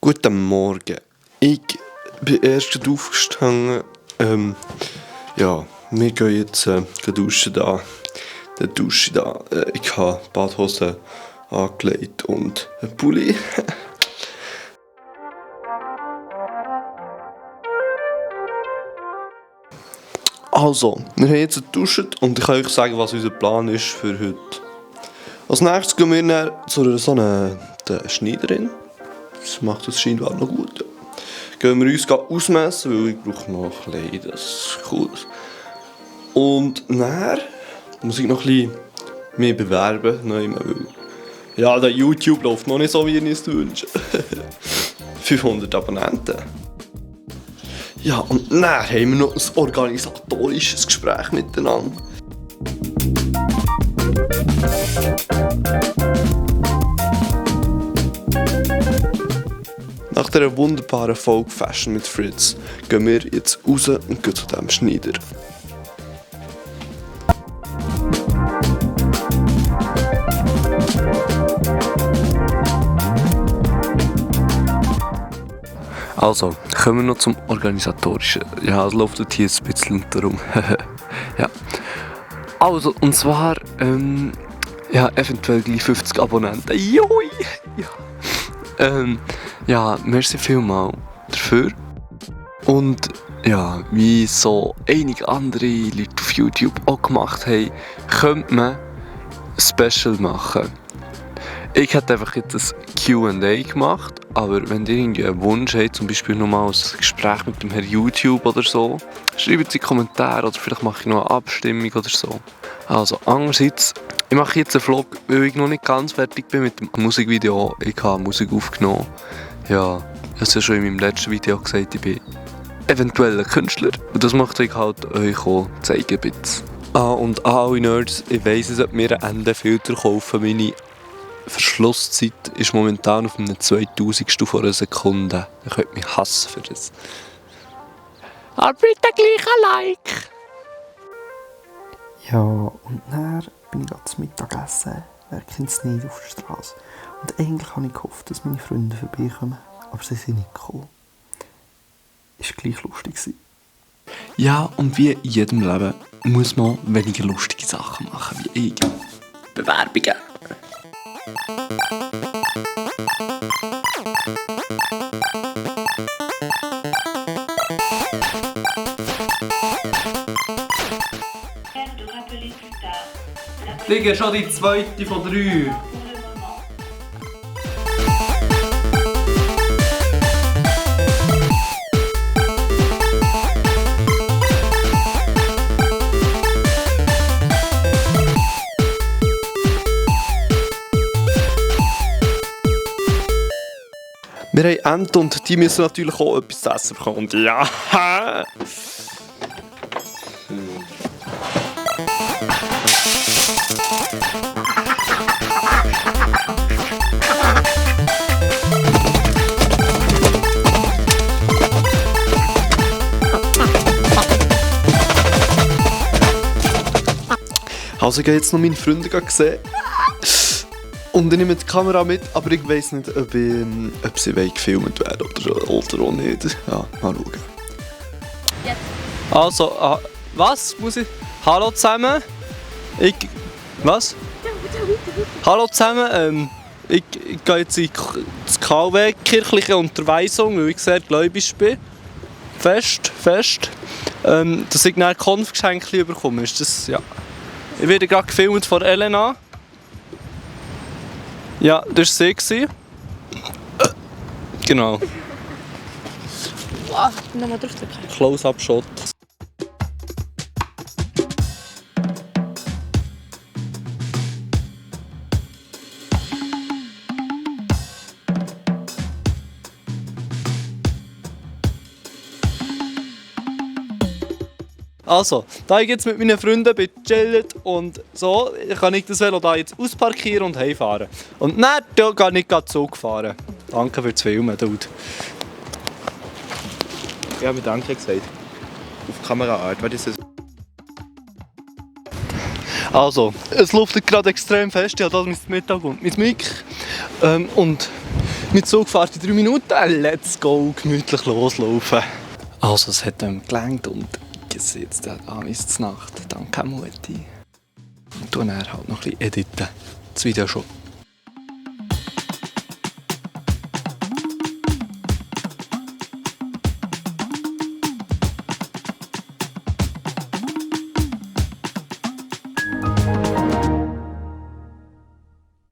Guten Morgen. Ich bin erst gerade aufgestanden. Ja, wir gehen jetzt duschen da. Die Dusche da. Ich habe Badhose angelegt und einen Pulli. Also, wir haben jetzt geduscht und ich kann euch sagen, was unser Plan ist für heute. Als nächstes gehen wir dann zu so einer Schneiderin. Das macht das scheinbar noch gut. Ja. Gehen wir uns ausmessen, weil ich brauche noch Kleider. Das ist cool. Und dann muss ich noch ein bisschen mehr bewerben. Weil ja, der YouTube läuft noch nicht so, wie ich es wünsche. 500 Abonnenten. Ja, und dann haben wir noch ein organisatorisches Gespräch miteinander. Nach dieser wunderbaren Folge Fashion mit Fritz gehen wir jetzt raus und gehen zu diesem Schneider. Also, kommen wir noch zum Organisatorischen. Ja, es läuft hier ein bisschen darum. Ja. Also, und zwar, ja, eventuell gleich 50 Abonnenten. Joi! Ja. Ja, merci vielmals dafür. Und ja, wie so einige andere Leute auf YouTube auch gemacht haben, könnte man ein Special machen. Ich hätte einfach jetzt ein Q&A gemacht, aber wenn ihr irgendwie einen Wunsch habt, zum Beispiel nochmal ein Gespräch mit dem Herrn YouTube oder so, schreibt es in die Kommentare oder vielleicht mache ich noch eine Abstimmung oder so. Also andererseits, ich mache jetzt einen Vlog, weil ich noch nicht ganz fertig bin mit dem Musikvideo. Ich habe Musik aufgenommen. Ja, ich habe es ja schon in meinem letzten Video gesagt, ich bin eventuell ein Künstler. Und das möchte ich halt euch auch zeigen. Und alle Nerds, ich weiss, ich sollte mir einen ND-Filter kaufen. Meine Verschlusszeit ist momentan auf einem 2000. vor einer Sekunde. Ihr könnt mich hassen für das. Aber bitte gleich ein Like! Ja, und dann bin ich gerade zum Mittagessen. Wer kennt es nicht auf der Straße? Und eigentlich habe ich gehofft, dass meine Freunde vorbeikommen. Aber sie sind nicht gekommen. Ist gleich lustig gewesen. Ja, und wie in jedem Leben muss man weniger lustige Sachen machen wie ich. Bewerbungen. Digga, schon die zweite von 3. Wir haben Enten und die müssen natürlich auch etwas zu essen bekommen. Und ja. Also ich gehe jetzt noch meine Freunde sehen. Und ich nehme die Kamera mit, aber ich weiss nicht, ob sie gefilmt werden oder auch nicht. Ja, mal schauen. Jetzt. Also, was muss ich... Hallo zusammen. Was? Hallo zusammen. Ich gehe jetzt in die KW, kirchliche Unterweisung, weil ich sehr gläubig bin. Fest. Dass ich dann Konfgeschenke bekomme, ist das, ja. Ich werde gerade gefilmt von Elena. Ja, das war sie. Genau. Oh, nochmal draufdrücken. Close-up-Shot. Also, da ich jetzt mit meinen Freunden bin chillt und so, kann ich das Velo da jetzt ausparkieren und heimfahren. Und dann gehe ich gerade Zug fahren. Danke fürs Filmen, Dude. Ich habe mir Danke gesagt. Auf Kameraart, was ist das? Also, es luftet gerade extrem fest. Ich habe hier mein Mittag und mein Mic. Und Mein Zug fährt in 3 Minuten. Let's go, gemütlich loslaufen. Also, es hat gelangt und ich sehe jetzt bis Nacht. Danke, Mutti. Und dann halt noch ein bisschen editen. Das Video schon